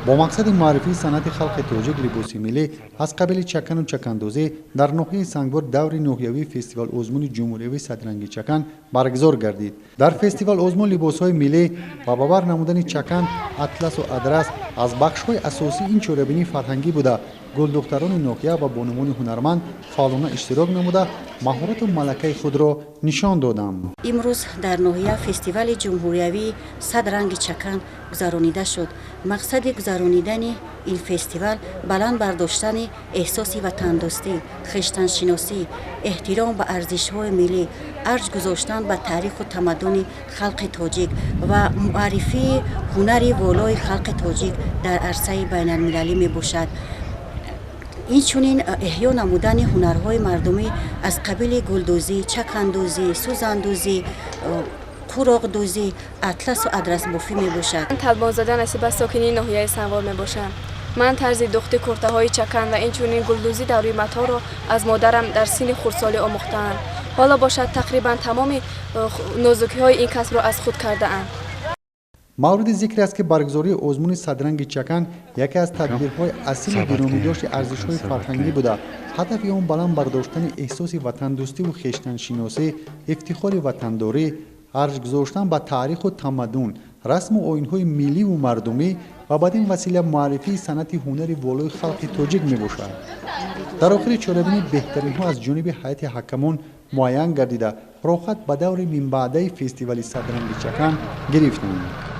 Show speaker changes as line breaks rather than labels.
Бо мақсади муаррифии санъати халқи тоҷик, либоси миллӣ аз қабили чакану чакандозӣ дар ноҳияи Сангвор даври ноҳиявии фестивал-озмуни ҷумҳуриявии «Садранги чакан» баргузор гардид. Дар фестивал-озмун либосҳои миллӣ ва ба бар намудани чакан, атласу адрас аз бахшҳои асосии ин чорабинии фарҳангӣ буда, гулдухтарони ноҳия ва бонувони ҳунарманд фаъолона иштирок намуда, маҳорату малакаи худро нишон доданд.
Имрӯз дар ноҳия фестивали ҷумҳуриявии «Сад ранги чакан» гузаронида шуд. Мақсади гузаронидани ин фестивал баланд бардоштани эҳсоси ватандӯстӣ, хештаншиносӣ, эҳтиром ба арзишҳои миллӣ, арҷ гузоштан ба таъриху тамаддуни халқи тоҷик ва муаррифии ҳунари волои халқи тоҷик дар арсаи байналмилалӣ мебошад. Инчунин эҳё намудани ҳунарҳои мардумӣ аз қабили гулдӯзӣ, чакандӯзӣ, сӯзандӯзӣ, қуроқдӯзӣ, атласу адрасбофӣ мебошад.
Талбонзода Насиба, сокини ноҳияи Сангвор мебошам. Ман тарзи духти куртаҳои чакан ва инчунин гулдӯзӣ дар рӯи матоъро аз модарам дар синни хурдсолӣ омӯхтаам. Ҳоло бошад, тақрибан тамоми нозукиҳои ин касбро аз худ кардаам.
Мавриди зикр аст, ки баргузории озмуни «Садранги чакан» яке аз тадбирҳои асили гиромидошти арзишҳои фарҳангӣ буда, ҳадафи он баланд бардоштани эҳсоси ватандӯстиву хештаншиносӣ, ифтихори ватандорӣ, арҷ гузоштан ба таъриху тамаддун, расму оинҳои милливу мардумӣ ва бадин васила муаррифии санъати ҳунари волои халқи тоҷик мебошад. Дар охири чорабинӣ беҳтаринҳо аз ҷониби ҳайати ҳакамон муайян гардида, роҳхат ба даври минбаъдаи фестивали «Садранги чакан» гирифтанд.